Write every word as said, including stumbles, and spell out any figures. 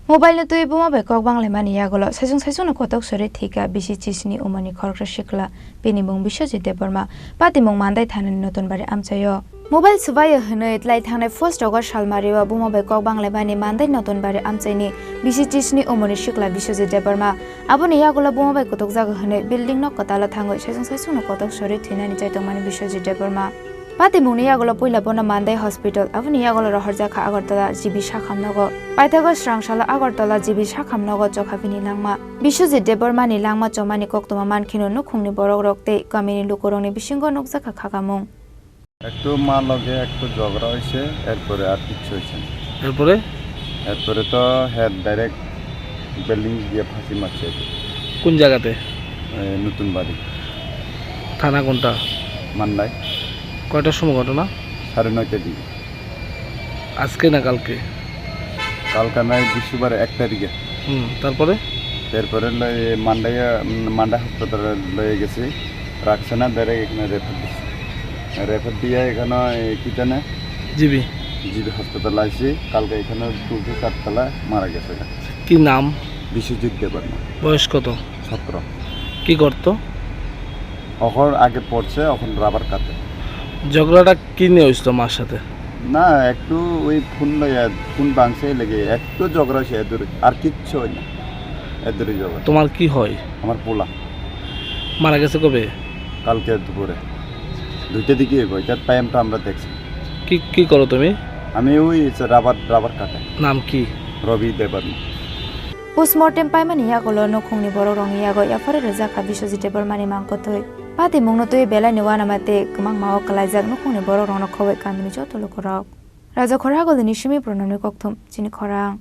Mobile no twi buma bai kok banglaimani yagulo saichung saichung no kotok sori thwikha bisi chisni umorni khoroksa sikla, bini mung Biswajit Debbarma, patimung Mandai thanani Notonbari amchaio. Mobile swbaio hwnwi tlai thangnai first August salmario buma bai kok banglaimani Mandai Notonbari amchaini bisi chisni umorni sikla Biswajit Debbarma. Aboni yagulo buma bai kotokjago hwnwi building nok kwtalo thangwi saichung saichung no kotok sori thwinani chaitokmani Biswajit Debbarma. Patimungni yagulo puila bono Mandai Hospital, aboni yagulo rohorjakha Agartala G B sakham nogo. Paithago swrangsalo Agartala G B sakham nogo chokha bini langma. Biswajit Debbarmani langma chomani koktwma mankheno nukhungni borokrok tei kamini lukurokni bisingo nukjakha khakamung. একটু মা লগে একটু ঝগড়া হয়েছে, এরপরে আর কিচ্ছু হয়েছে না। এরপরে? এরপরে তো হ্যাঁ, ডাইরেক্ট বিল্ডিং দিয়ে ফাঁসি মারছে। কোন জায়গাতে? এ, নতুন বাড়ি। থানা কোনটা? মান্দাই। কয়টার সময় ঘটনা? সাড়ে নয়টার দিকে। আজকে না কালকে? কালকে নয়, বৃহস্পতিবার এক তারিখে। হুম, তারপরে? এরপরে লয়ে মান্ডাইয়া, উম, মান্ডা হাসপাতালে লয়ে গেছি। রাখছে না, ডাইরেক্ট এখানে রেফার দিচ্ছে। রেফার দিয়ে এখানে এই কি জানে? জিবি। জিবি হাসপাতালে আইছি। কালকে এখানে তুলসী চারতলা মারা গেছে। কি নাম? বিশ্বজিৎ দেববর্মা। বয়স কত? সতেরো। কি করতো? অখন আগে পড়ছে, অখন রাবার কাটে। ঝগড়াটা কি নিয়ে হয়েছিল মার সাথে? না, একটু ওই ফোন লইয়া, ফোন ভাঙছে লেগে একটু ঝগড়া হয়েছে এদুরে, আর কিচ্ছু হয় না। এদুরে ঝগড়া। তোমার কি হয়? আমার পোলা। মারা গেছে কবে? কালকে দুপুরে দুইটার দিকে হইব, এটার টাইমটা আমরা দেখছি। কি, কি করো তুমি? আমি ওই যে রাবার, রাবার কাটে। নাম কি? রবি Debbarma. Postmortem paimani yagulo nukhungni borokrokni yago yapharo rwjakha Biswajit Debbarmani mangkotwi. Patimungno twi belaini uanama tei kwmangmao kwlaijak nukhungni borokrokno khoboi kamini joto lukurok. Raja Khoragulini simi Pranamni kokthum, chini khorang.